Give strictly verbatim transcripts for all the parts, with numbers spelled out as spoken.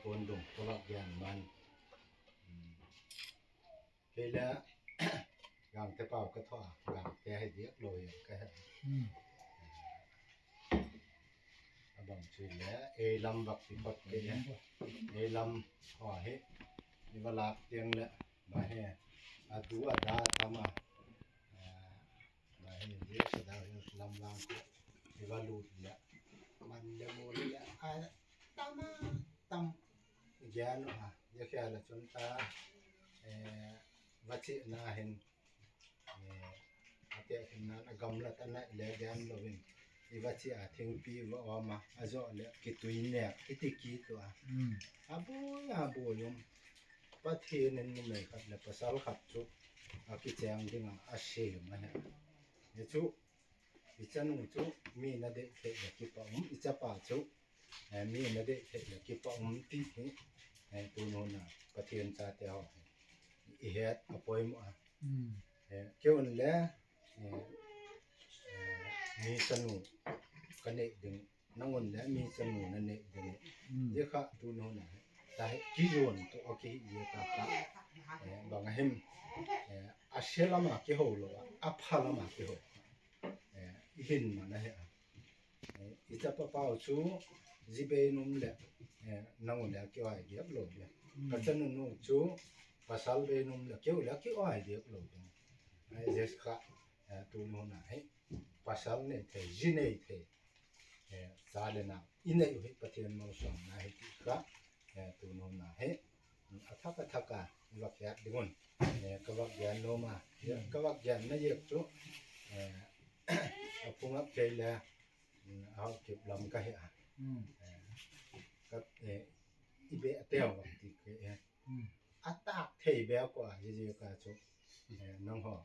Kondung ka va gen man. Kei le Gangte pau ka thaw a, Gangte hei diak lo hi ka hei. A bang chu le, ei lam vak ti phot kei le. Ei lam haw hi, i va lak tieng le, ba he, a du a da tam a. Ba he, Hills a da, Hills lam lang khu, i va lut le. Man le mu le, a tam a, tam. Gen a, ye khia la chun ta, eh, va chi na hin, eh, a te hin nan a gamla ta na le gen lovin. I va chi a thingpi va awm a, a zo le ki tui nek, i ti ki tu a. A boi, a boi um. Pathienin numei khat le pasal khat chu, a kicheng ding a, a sem a hei. Ye chu, i chanu chu mi na dei thei le kipa um, i chapa chu, eh, mi na dei thei le kipa um ti hi, eh, tu nuna Pathien chate haw hi i het a poimaw a. Eh, kei un le, eh, eh, mi chanu ka nei ding, nang un le mi chanu na nei ding. Ye kha tu nuna hi, ta hi ki zon tu a ki hi ye ta kha, eh, bang a him, eh, a se lama ki ho lo a, a pha lama ki ho. Eh, i hin man a hei a. Eh, i chapa pau chu zi bei num le, eh, nang le ki ai diak lo le. Ka chanu nu chu pasal bei num le keu le ki ai diak lo le. Eh, zes kha, eh, tu nuna hei. Pasal nei thei, zi nei thei. Eh, cha le nau i nei u hi Pathien malsawmna hi ti kha, eh, tu nuna hei. A thak a thak a, i va kiat ding un. Eh, ka va gen nuom a. Ka va gen na yek chu. Eh, a phung a kei le, mm, a hau kip lam ka hei a. Eh, ka, eh, i be a teo vak ti kei e. A tak thei be ko a, ye ye ka chu. Eh, nang ho.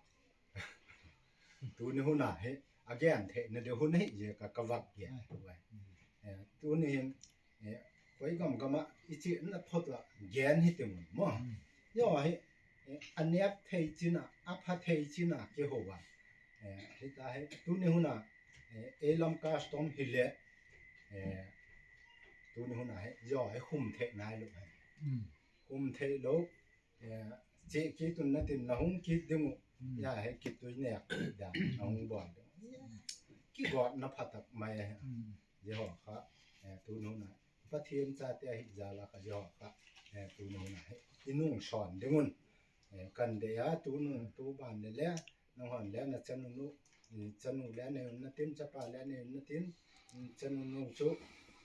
Tu ni huna hi, a gen thei na de hun hi ye ka ka vak gen tu ai. Eh, tu ni hin, eh, koi gam gama i chi na phot la gen hi te mun mo. Yo hi, eh, a nep thei china, a pha thei china ki ho wa. Eh, hi ta hi, tu ni huna, eh, ei lam custom hi le, eh, tu ni huna hi, yo hi hum thei nai lo hi. Hum thei lo, eh, che ki tun na tin na hung ki ding u. Ya hi ki tui nek da, na hung bol ding. Ki got na pha tak mai hi. Ye ho kha, eh, tu nuna. Pathien chate hi zala kha ye ho kha, eh, tu nuna hi. I nung son ding un. Eh, kan de ya tu nu, tu ban le le, nang hon le na chanu nu, mm, chanu le nei un na tin, chapa le nei un na tin, mm, chanu nu chu,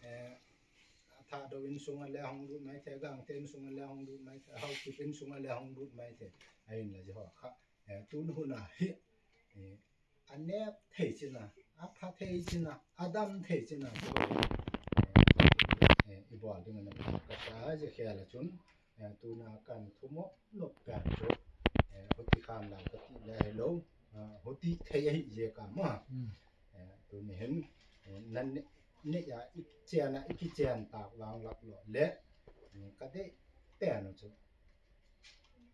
eh, a tha do in sunga le hong lut mai thei, Gangte in sunga le hong lut mai thei, Haokip in sunga le hong lut mai thei, a in la ye ho kha, eh, tu nu huna hi, eh, a nep thei china, a pha thei china, a dam thei china, eh, i bol ding a na ka sa ye khia la chun, eh, tuna kan thu mop nop pek chu, eh, huti khan lau ka ti le hi lo, eh, huti thei a hi ye ka ma. Eh, tu ni hin, eh, nan ni, ni ya i chen a, i ki chen tak lang lak lo le, eh, ka de pen chu.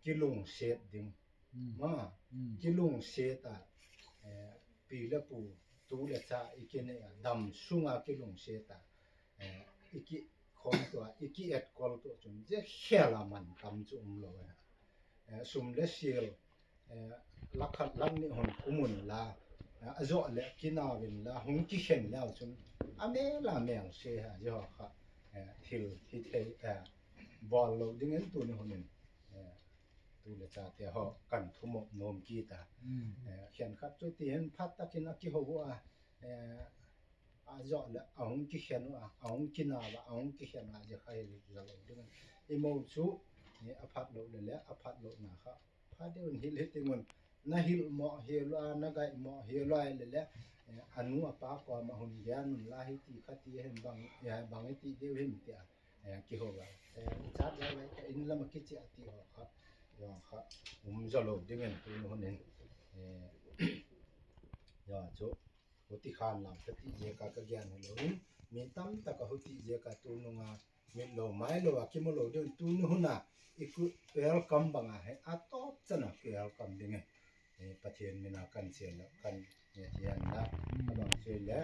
Ki lungsiet ding. Ma, ki lungsiet a, eh, pi le pu, tu le cha, i ki nei a, dam sunga ki lungsiet a, eh, i ki khom tua, i ki et kol tua chun, ze khel a man tam chu um lo e. Eh, sum le sil, eh, lak khat lak ni hon kumun la, eh, a zo le ki na vin la, hung ki khen le chun, a mel a mel se ha, ye ho kha, eh, thil hi thei, eh, bol lo ding en tu ni hon in, eh, tu le cha te ho kan thu mop nom ki ta. Eh, khen khat chu ti hin phat takin a ki ho a, eh, a zo le a hung ki khen a, a hung ki na la, a hung ki khen a, ye kha hi la lo ding. I mo chu, eh, a phat lo le le, a phat lo na kha. Phat deu in hil hi ti ngun. Na hil mo hi lo a, na gai mo hi lo a le le. Eh, a nu a pa ko ma hun gen un la hi ti kha ti hin bang, eh, bang ti deu hin ti a. Eh, ki ho ba. Eh, chat lai lai ka in lama ki chi a ti ho kha. Yo kha. Um zo lo ding en tu nu nen. Eh, yo chu. Huti khan lam ka ti ye ka ka gen lo in. Mi tam tak a huti ye ka tu nunga. Mi lo mai lo a ki mo lo ding tu nu huna. I ku welcome banga he. A top chana ki welcome ding en. Eh, Pathien mina kan siel la, kan, eh, thian la, a bang siel la,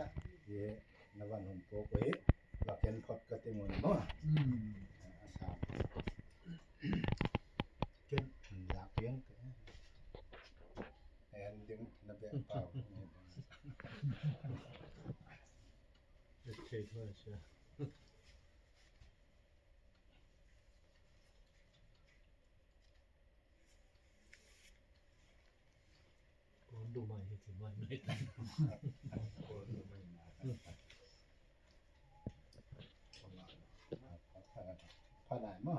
eh, na van hon po ko hi, la ken phot ka ti ngun mo. Mm. Eh, a Pha lai ma.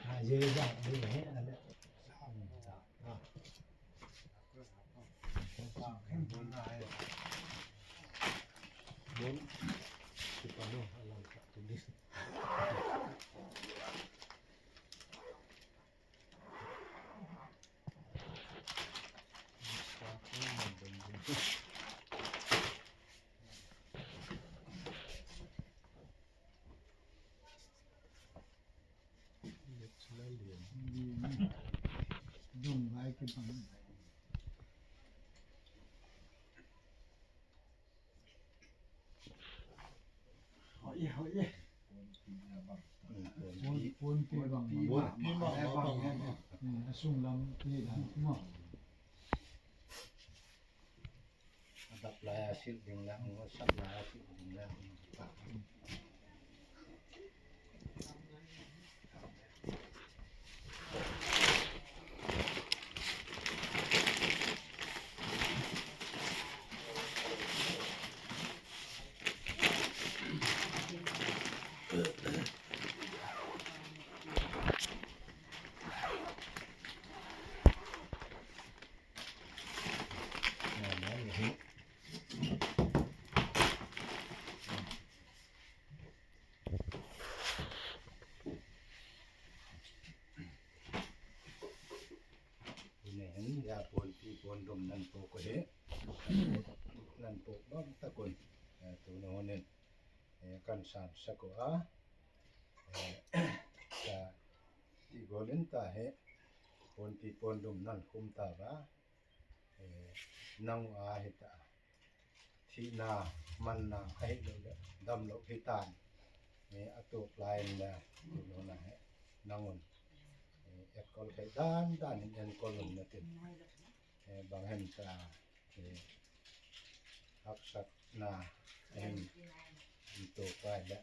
A, ye ja, ye he, a le. Bon. Ki pa no, a lang ka tu di. Dung lai ki bang. Hoi, hoi. Pon, pon pi bang. Pon pi bang, bang, bang. Hmm, a sung lam ni la, mo. A dap lai a sil ding la, a sap lai a sil ding la. Tuni hin ya pon pi pon dum nan pok ko he. Nan pok bang ta kon. Eh, tuni hun hin, eh, kan san sa ko a. Eh, ta ti golin ta he. Pon pi pon dum nan khum ta ba. Eh, nang a hi ta. Thina, manna, a hi lo le, dam lo hi tan. Eh, a tuk lai le, tu lo na he, nang un. Eh, enkol thei dan dan in enkol un na tin. Eh, bang hem ta, eh, haksatna, hem, tu kai le.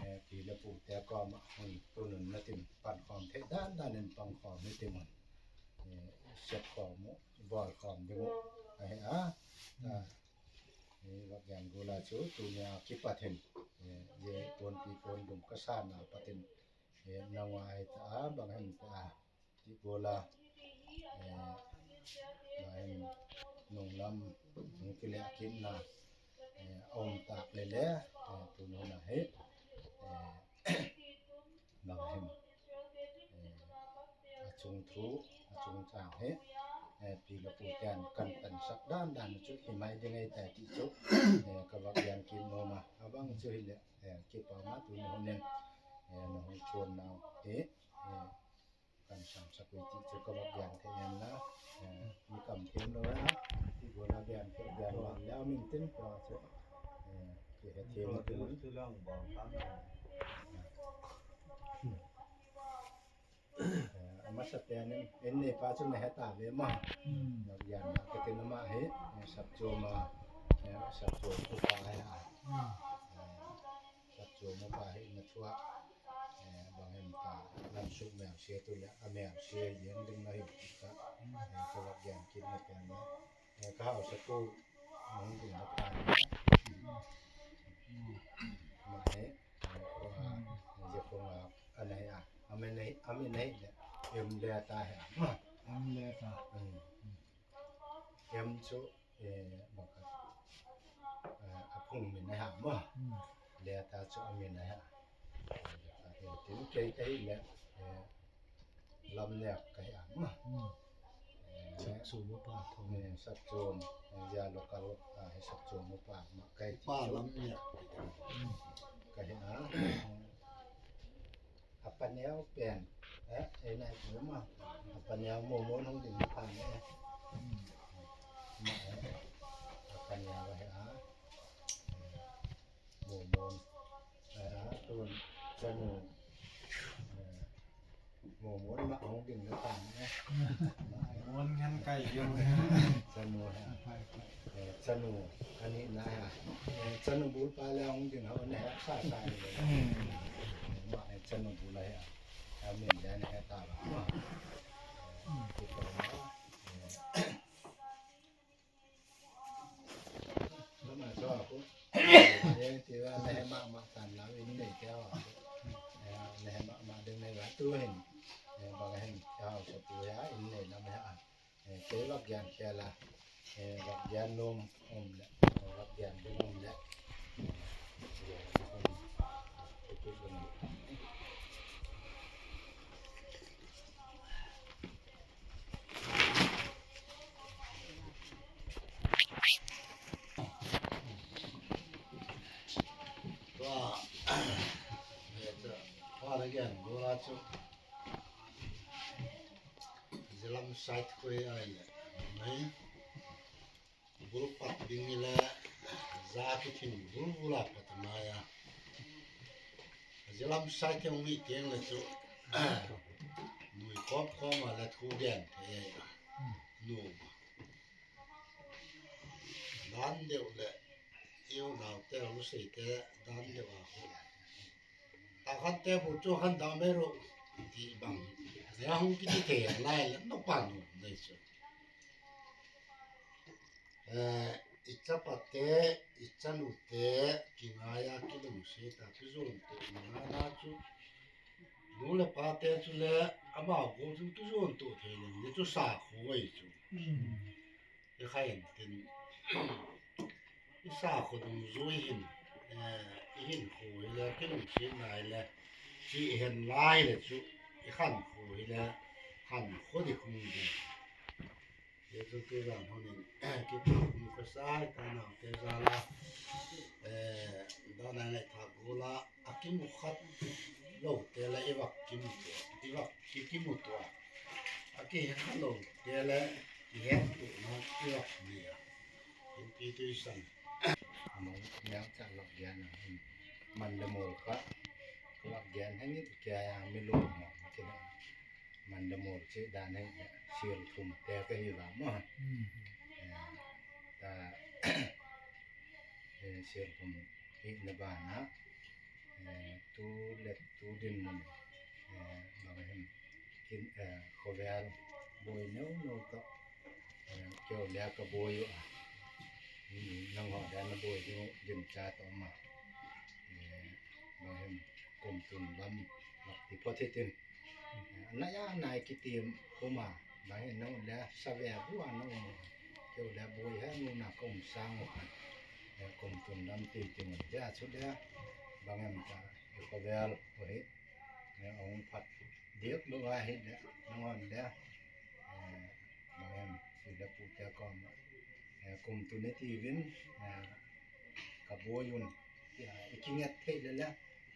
Eh, pi le pu te koma hun tunun na tin pan khom thei dan dan in pan khom ni tin. Eh, sep khom u, bol khom ding u. A he a. Ta, eh, vak yan gula chu tunia kipat hin. Eh, ye pon pi pon dum ka san a patin. Eh, nang a hi ta a, bang hem ta a. Ti bula, eh, bang hin nung lam, nung kile akin na, eh, om tak le le, eh, tu nung na he, eh, bang hin, eh, a chung thu, a chung chang he, eh, pi le pu ten kan tan sak dan dan chu hi mai ding ei ta ti chu, eh, ka vak yan kin no ma, a bang chu hi le, eh, ki pa ma tu nung nen, eh, nung chun na he, eh, kan sam sak ui ti chu ka vak yan thei en la, eh, mi kam thiem lo a, ti bula bian thei bian wan le min tin ko chu, eh, ki he thiem lo tu lang bang kan. Eh, a masa te nen, en nei pa chu na he ta ve ma. Hmm. Vak yan ka tin ma he, eh, sap chu ma, eh, sap chu ku pa he a. Hmm. Eh, Sap chu mo pa hi na thua, eh, bang hem ta, lam suk mel sia tu le, a mel sia yen ding na hi ta, eh, ka vak yan kin na pen na, eh, ka hausa ku, mong ding na pa na, ma he, eh, ko a, eh, je ko a, a nei a, a me nei, a me nei le, em le ta he a, ma. Em le ta. Hmm. Em chu, eh, baka, eh, a phung min a ha ma. Hmm. Le ta chu a min a ha. Eh, tin kei kei le, eh, lam le ka ha ma. Hmm. Eh, sap chu mo pa thong. Eh, sap chu, eh, ya local, ah, he sap chu mo pa ma kai ti pa chu. Lam le. Hmm. Ka ha. A paneu pen, eh, ei nai pu ma. A paneu mo mo nung ding pan, eh. Ma, eh. A paneu, eh, a. Mo mo. Eh, a tun, chanu. Eh, mo mo ma hung ding pan, eh. Mo ngan kai yong. Chanu, eh. Eh, chanu, ani na ya. Eh, chanu bul pa le hung ding ho ne sa sa le. Hmm. Ma, eh, chanu bul la ya. A min le na heta ba. Ki ko ma. Lama chaw a ko. Ti va na he ma ma tan la in nei ke a. Na he ma ma ding nei va tu hin. Ba hin ka hausapu ya in nei lam he a. Kei vak gen khel a. Vak gen nuom um le. Vak gen ding um le. Tua, tua la gen bula chu. Zilam side ko ai le. Mai. Bul pat ding ni le. Za ki thin bul bula pat mai a. Zilam side ko mi tieng le chu. Nui kop kop ma le thu gen. Ei. Nu. Dan deu le. Iu nau te lu sei te dan deu a ko. Ta khan te bu chu khan dam e ro ti bang. Zia hung ki ti thei lai le no pa nu nei chu. Eh, i chapa te, i chanu te, ki ngai a ki lungsiet a ki zuon tu na na chu. Nu le pa te chu le ama go chu ki zuon tu thei le ni chu sa khu ei chu. I kha en tin. I sakhuo dungzui hin, eh, i hin khu hi le, ki lungsiet nai le, chi i hen lai le chu, i khan khu hi le, khan khu di khum di. Ye chu ki zan hon in, ki khum ka sai ka nau te za la, eh, da na ngai tha gu la, a ki mu khat lo te le i vak ki mu tu, i vak ki ki mu tu. A ki hen lo te le, i hen tu na, i vak ni a. Pi tui san. Among nang cha lak gen a. Man le mol kha. Lak gen hang it kya ya mi lo mo. Kina. Man le mol che dan hang sir thum te ka hi va mo. Eh, ta, eh, sir thum hi na ba na. Eh, tu le tu din mun. Eh, ba hem. Kin, eh, khawvel buoi neu neu ka, eh, keu le ka buoi u a. Hmm, nang ho dan na buoi ding, ding cha to ma. Eh, ba hem kum tun lam, lak ti pho thi tin. Eh, na ya nai ki tim kuma, ba hem nang le sa ve bu a nang. Keu le buoi he nu na kum sang u khan. Eh, kum tun lam ti ti mun ja chu le, ba hem ta, khawvel buoi. Eh, a hung phat diak lo a hi le, nang hon le, eh, nang em, si le pu te kom, eh, kum tu ne ti vin, eh, ka buoi un, eh, i ki nget thei le le,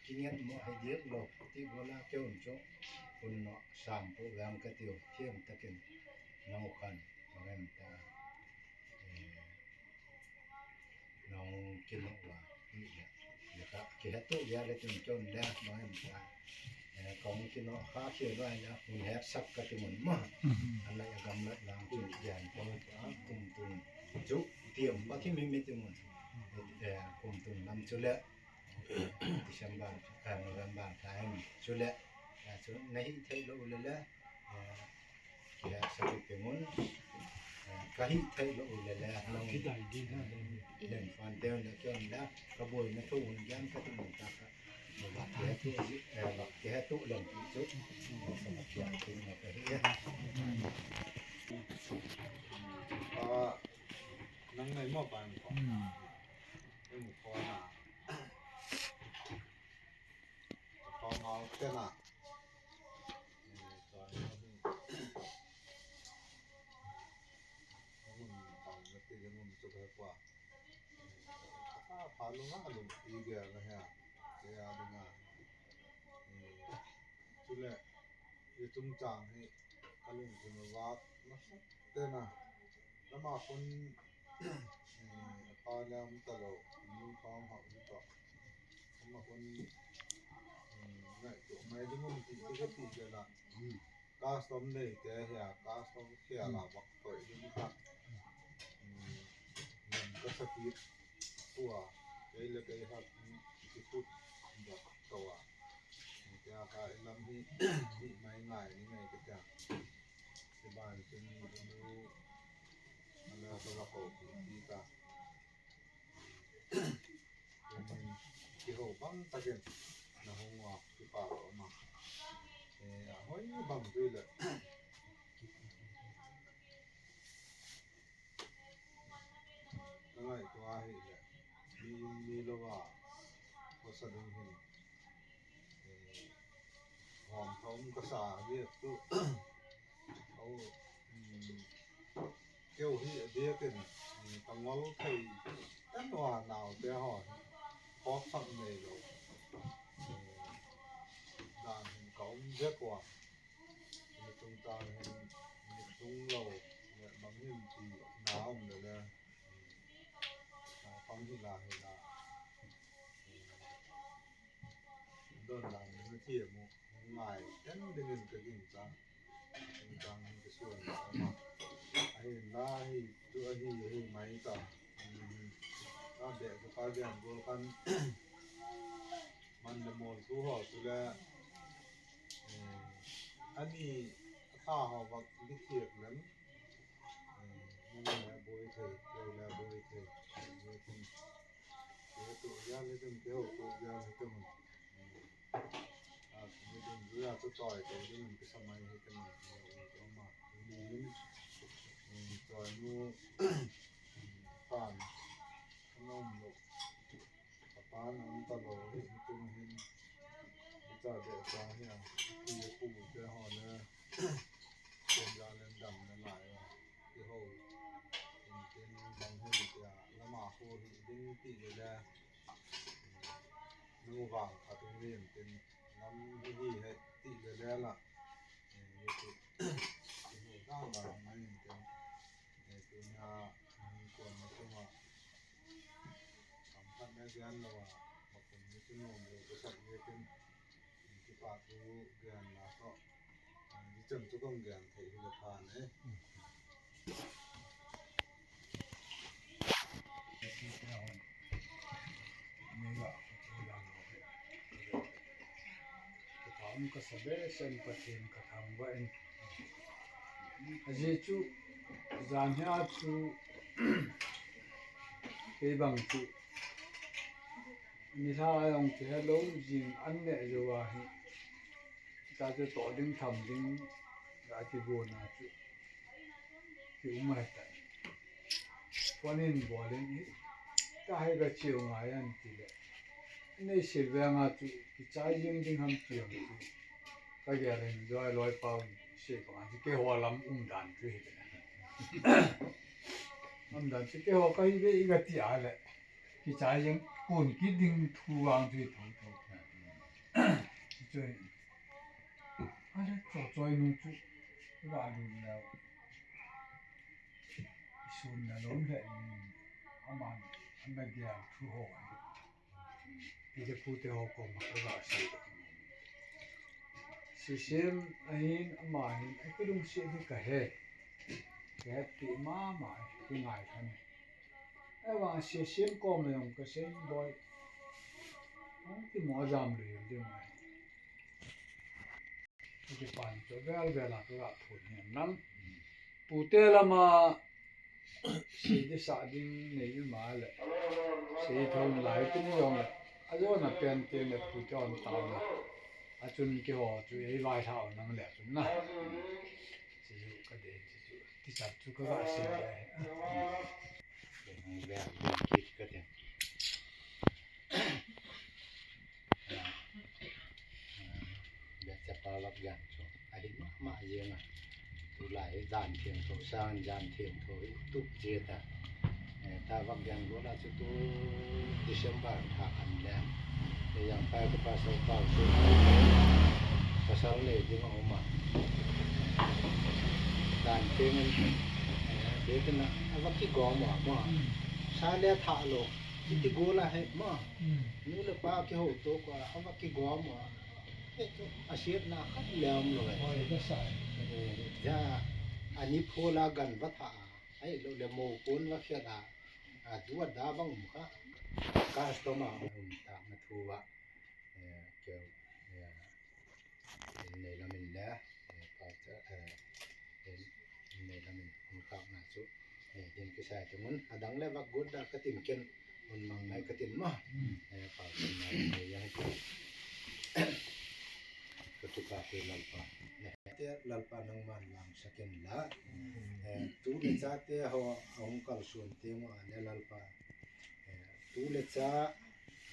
ki nget mo hi diak lo, ti bo la ke un chu, un no sam pu vang ka tiu, thiam takin, nang u khan, nang em ta, eh, Nong kino wa. Ni ka, ki hatu ya le tun chon le, ma em ka. Eh, kong kino kha ki wa ya, hun hek sak ka ti mun ma. An la ya gam la lang tun ya, kong ka kum tun. Chu, tiam ba ki mi mi ti mun. Eh, kum tun lam chu le. December, eh, November time chu le. Ya chu, na hi thei lo le le. Eh, Ki hek sak ti mun, eh, ka hi thei lo le le, nong ki dai di na le. Len fan te le kion la, ka buoina thu hun gen ka ti mun ta ka. Ba ki hatu, eh, ba ki hatu lem chu. Sa ba ki hatu na ka hi. Ah, nang nei mo ban ko. Hmm. Em ko na. Ko mau te na. Pha lunga lungpi ge la hia. Ke a dinga. Chule, i chungchang hi ka lungthim a vak nasa te na. Lama khun, eh, pa le um ta lo, nu khawm ha um ta. Lama khun, eh, ngaituo mai ding um ti ka ti ke la. Custom nei te hia, custom khia la vak koi ding kha. Lam ka sakit tua, kei le kei hak, ki kut vak tua. Tia kha i lam hi, hi mai ngai ni ngai ka tia. Ti ban chun i nu, a la ka la ko ti ta. Chun, ki ho bang takin na hung wa, ki pa ko ma. Eh, a hoi bang tu le. Ka ngaituo a hi le, mi, mi lo a, ko sa ding hin, eh, hom thawm ka sa a biek tu. Au, mm, keu hi a biek in, mm, ka ngol thei ta naw a, naute ho hi, phawk sak nei lo. Eh, dan hin ka um biek a. Mi tung tang hin, mi tung lo, mi bang hin ti na um le le. Na pang hi la hi la. Don dan na ti mu. Ngai, ten dingin ka ging ta. Ging ta hin ka suon ta ma. A hin la hi, tu a hi, hi mai ta. Ka be, ka pa gen go kan. Man le mol tu ho tu le. Eh, ani ta ho bak di thiek lem. Eh, mama le boi thei, boi le boi thei, boi thei. Ke tu ya le tum, ke ho tu ya le tum. A, mi dun zu ya tu toi, toi dun ke samai he tum. Ni hin, eh, toi nu, pan, nom lo. Ka pa an ta lo hi, hi tum hin, hi ta de ta hi a, hi a pu te ho le, kum ya len dam na lai a, hi ho, in tin bang hun tia, lama ho hi ding ti le le, nu vang khat ung lim tin, lam hi hi he ti le le la, eh, hi ti, hi ho dang dang mai in tin, eh, tunia, eh, kuan na tum a, Kam khat le gen lo a, ma kum ni chu nuom lo ka sak le kin, ki pa thu gen la ko. Ni chan chu kong gen thei hi le pha ne. Ni la, ni la lo. Ka tham ka sa be sen Pathien ka tham va en. A zie chu, zan hia chu, kei bang chu, ni hla a hung ti helo zing an ne zo a hi. Ta chu tawh ding tham ding, a ti bu na chu. Ki um a ta. Panin bawlin hi, ta hai ka chiu ngai an ti le. Nei sil ve nga chu, ki chai zing ding ham ti ang chu. Ka gel in zoi loi pau se ko an ke ho lam um dan chu hi. Um dan chu ke ho ka hi ve i ka ti a le. Ki chai zing kun ki ding thu ang chu tho tho. Chu. A le cho choi nu chu. Wa lu le. Sun na lom le. Aman, an na gel thu ho. Pi te pu te ho ko ma ka ga si. Sisiem a hin ama hin a ki lungsiet hi ka he. Ka he ti ma ma ki ngai khan. A va sisiem ko me ong ka sen boi. Ong ti mo zam lu yul di mai. Ki pan cho vel vel a ka ga phun hin nang. Pute lama sei di sa ding nei ma le. Sei thon lai tin yong le. A zo na pen te le pute on ta na. A chun ki ho chu ei vai thau nang le chun na. Chu chu ka de chu chu. Ti sa chu ka ga sei le. Ni ve, ni kit ka te. Bia chapa vak gen chu a hi ma ma zing a. Tulai zan thiemtho, sang zan thiemtho hi tuk zia ta. Eh, ta vak gen go la chu tu December tha kan le. Te yang pa ka pa so pa chu. Pasal le ding a um a. Zan thiem an, eh, de ka na, a vak ki gom a ma. Sa le tha lo. Ki ti go la he ma. Nu le pa ki ho to ka, a va ki gom a. E to, a siet na khat le um lo e. Oi, ka sa. E, ja, a ni pho la gan va tha. Ai lo le mo kon va khia da. A du a da bang um kha. Customer um ta ma thu va. E, ke, e, Innei lamin le, eh, pastor, eh, innei lamin hung khakna chu, eh, din kisai te mun, a dang le vak gut da ka tin ken, hun mang ngai ka tin ma. Eh, pastor na, eh, yang ka tu ka pe Lalpa. Eh, te Lalpa nangman lang sakin la. Eh, tu le cha te ho, a hung kalsuon te mo a ne Lalpa. Eh, tu le cha,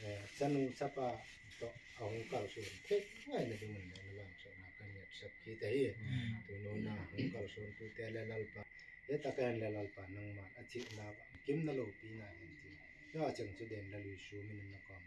eh, chanu chapa to a hung kalsuon thei ngaina dingin le na lang so na kan yat sak ki ta hi. Tu no na hung kalsuon tu te le Lalpa. He ta kan le Lalpa nangman a chi na ba. Kim na lo pi na hin ti. Ya chang chu den la lui su min na kom.